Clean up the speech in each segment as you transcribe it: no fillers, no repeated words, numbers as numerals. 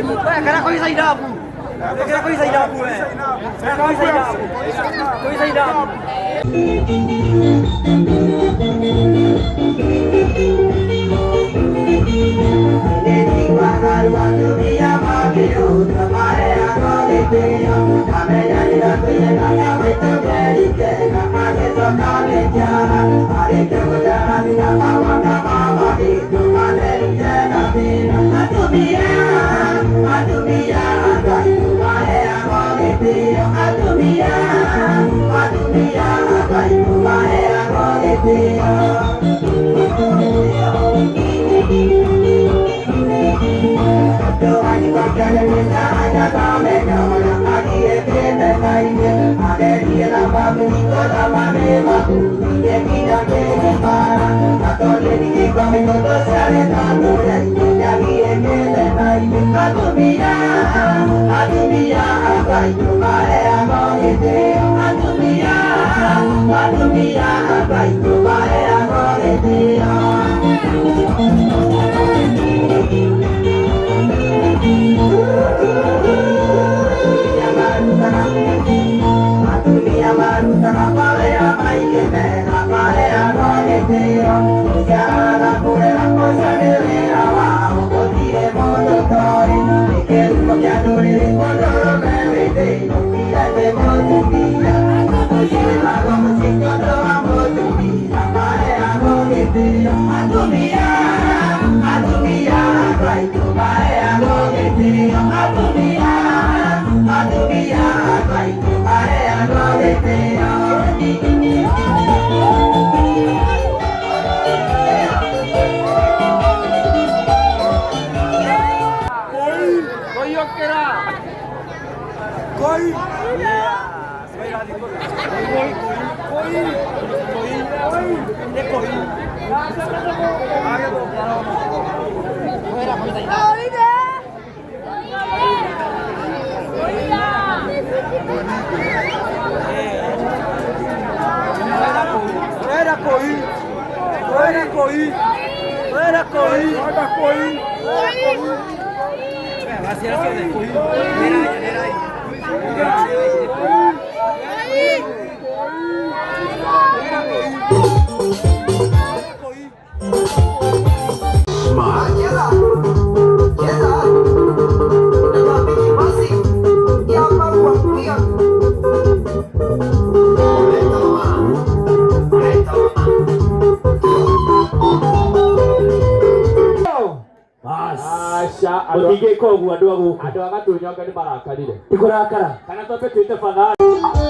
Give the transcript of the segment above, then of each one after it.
Kera koi Zainabu. Kera koi Zainabu we. Kera koi Zainabu. Koi Zainabu. Mũtingĩka ũguo andũ a gũkũ. Andũ a Gatunyonga nĩ marakarire. Ti kũrakara. Kana twambe twĩte batha.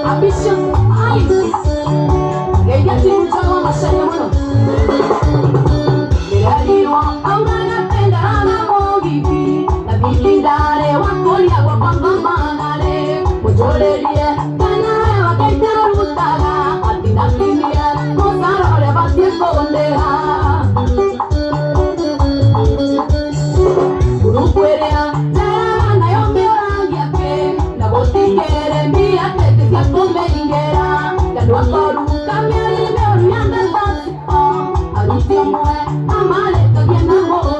Ambition ai geithia timu njorwa macaria mũno ndĩrerirwo augaga pendana na mũgithi na thibindarĩ wa kũria gwakwa ngomanarĩ mũnjũrĩrie kana he wakaitĩ rutaga atindakinie mũcara ũrĩa batiĩ kũndĩha ngurubu ĩrĩa njaraga nayo mĩũragia kĩ na gũtikĩrĩ mbia tete cia kũmĩingĩra kanua koru kamĩario mĩũru ya ndeto aruti ũmwe amarĩkagia na mũndũ.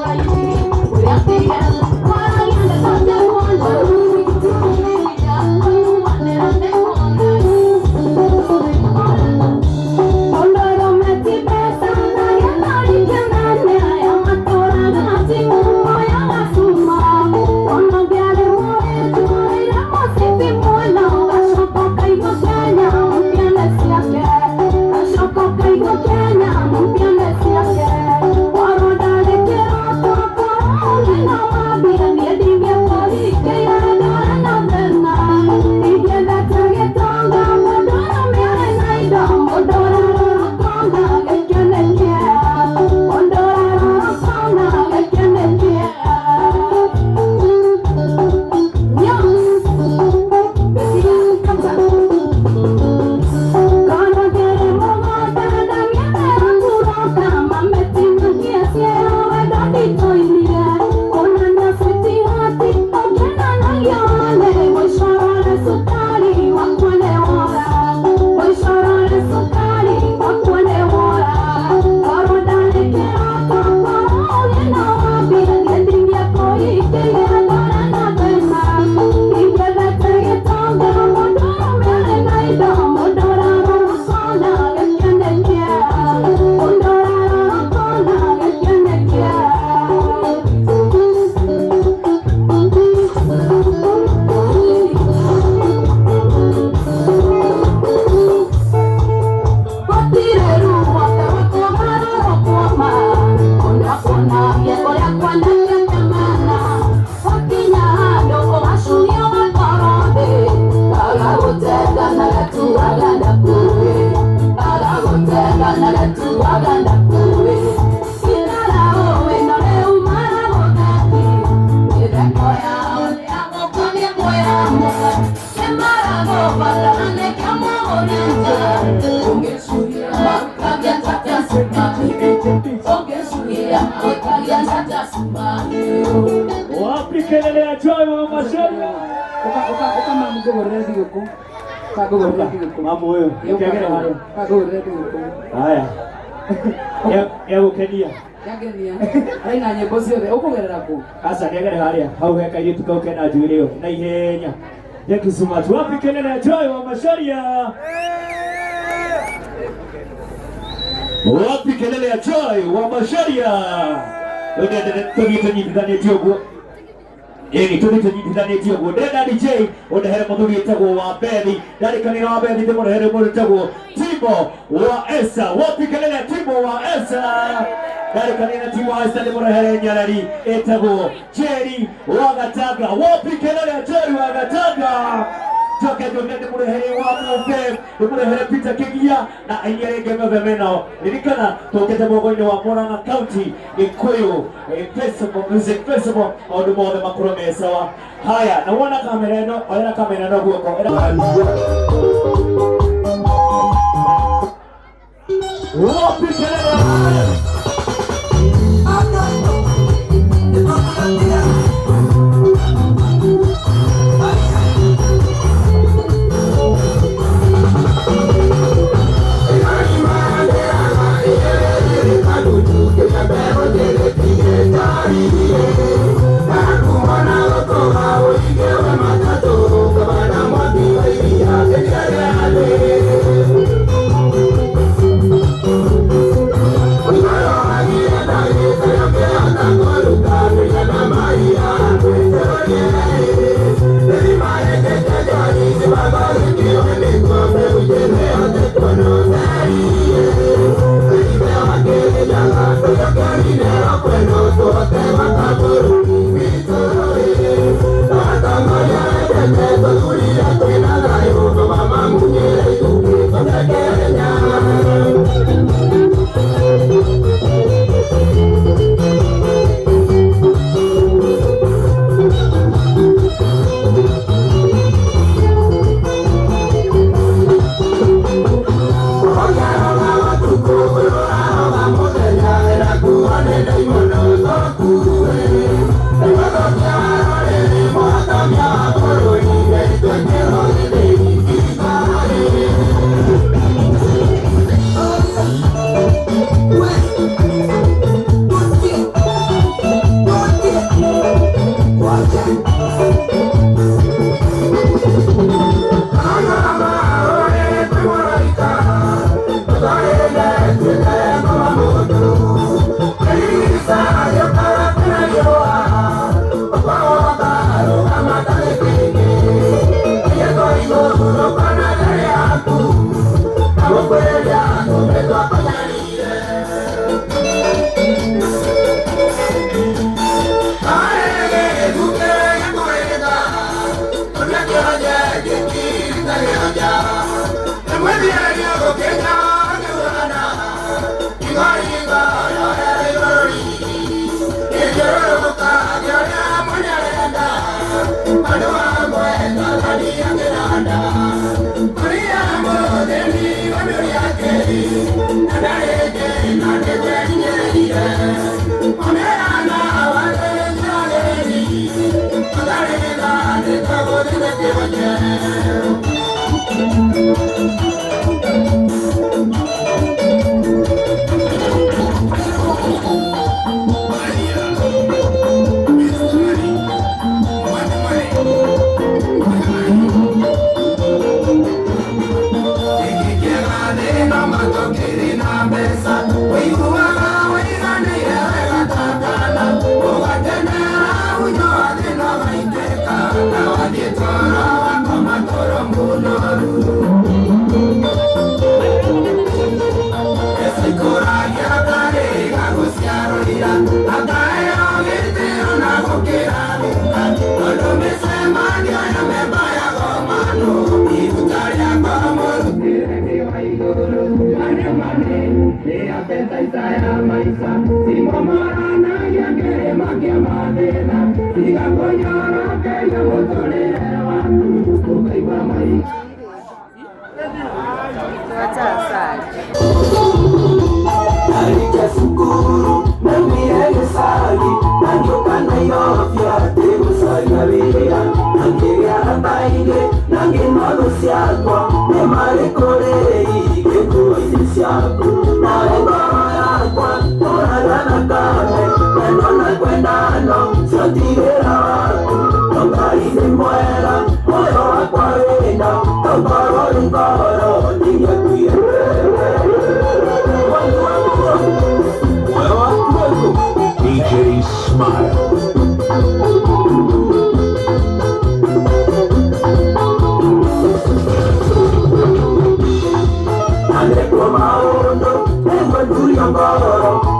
Wapi kelele ya Joy wa Macharia? Uka uka uka mamu ngũgũrĩre thigũkũ. Ka ngũgũrĩre thigũkũ. Mamu ũyũ, ũkĩagera harĩa. Ka ngũgũrĩre thigũkũ. Haya. Ya gũkenia. Yangenia. Araina nyĩmbo ciothe. Ũkũgerera kũ? Aca nĩagere harĩa. Hau he kairĩtu kau kena njuĩrĩ ĩyo na ihenya. Thank you so much. Wapi kelele ya Joy wa Macharia? Wapi kelele ya Joy wa Macharia? Tũthiĩ tũnyitithanĩtie ũguo. Ĩni tũthiĩ tũnyitithanĩtie ũguo. Ndĩrenda DJ ũndehere mũthuri wĩtagwo wa Bethi. Ndarĩkanĩra wa Bethi ndĩmũrehere mũndũ wĩtagwo Timo wa Esa. Wapi kelele ya Timo wa Esa? Ndarĩkanĩra Timo wa Esa ndĩmũrehere nyarari ĩtagwo Jerry wa Gatanga. Wapi kelele ya Jerry wa Gatanga? Njoke njoke ndĩmũrehere wa Mũmbe, ndĩmũrehere Peter Kĩgia na aini arĩa angĩ othe menao. Ririkana tũkĩte mũgongo-inĩ wa Murang'a County, Gĩkũyũ Festival, Music Festival, maũndũ mothe makorwo me sawa. Haya, na wona kamera ĩno, oyera kamera ĩno guoko. Wapi kelele? Arike sukuru, mami Gĩcagi na ngĩũka Nairobi atĩ gũcaria wĩra na ngĩgĩa arata aingĩ na ngĩnua thũ ciakwa nĩ marĩ kũrĩ ingĩkuo-inĩ ciaku nawe ngoro yakwa ũraga thakame wendo na kwendano cio ti wĩra waku no Ngai nĩ mwega muoyo wakwa wĩna tokorwo nĩ ngoro ndingĩakuire. DJ Smile. Andĩkwo maũndũ nĩguo ndurio ngoro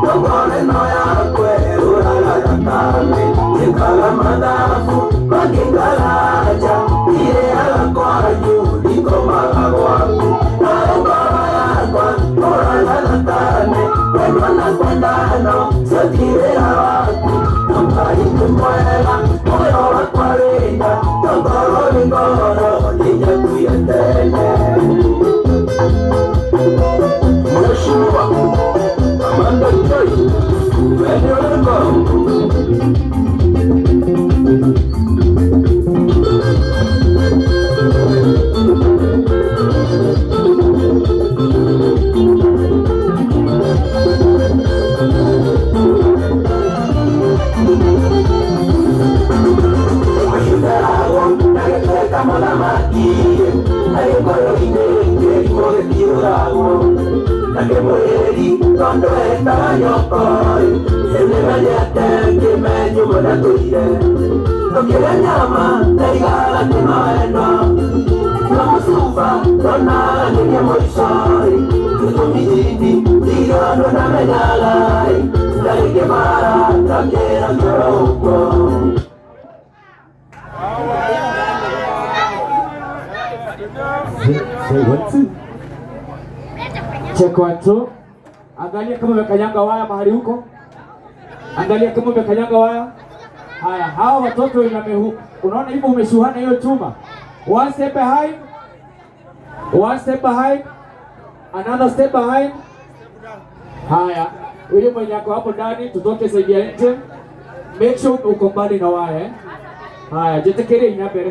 no ngoro ĩno yakwa ĩrũraga thakame njĩkaga mathabu makĩngaraja irĩaga kwanyu ndikomaga gwaku nawe ngoro yakwa ũraga thakame wendo na kwendano cio ti wĩra waku no Ngai nĩ mwega muoyo wakwa wĩna tokorwo nĩ ngoro ndingĩakuire tene. Mheshimiwa Amanda Joy, very welcome. Mahindaragwo na gĩtuĩka mũthamaki harĩ ngoro-inĩ kĩrimũ gĩtiũragwo na kĩmwĩri tondũ etaga nyoko rĩu nĩmenyete kĩmenyo mũnatũire tũkĩrĩa nyama ndaigaga nĩ mawendo na mũcuba ndonaga nĩrie mũico tũtũmijini ndigano ndamenyaga ndarĩ kĩmara ndakĩra ngoro ũguo. Say one two. Check one two. Angalia kama umekanyanga waya mahali huko. Angalia kama umekanyanga waya. Haya, hawa watoto unaona hivyo umeshuhana hiyo chuma. One step behind. One step behind. Another step behind. Haya, yule mwenye ako hapo ndani tutoke side ya nje. Make sure uko mbali na waya eh. Haya, jetekeria inya mbere.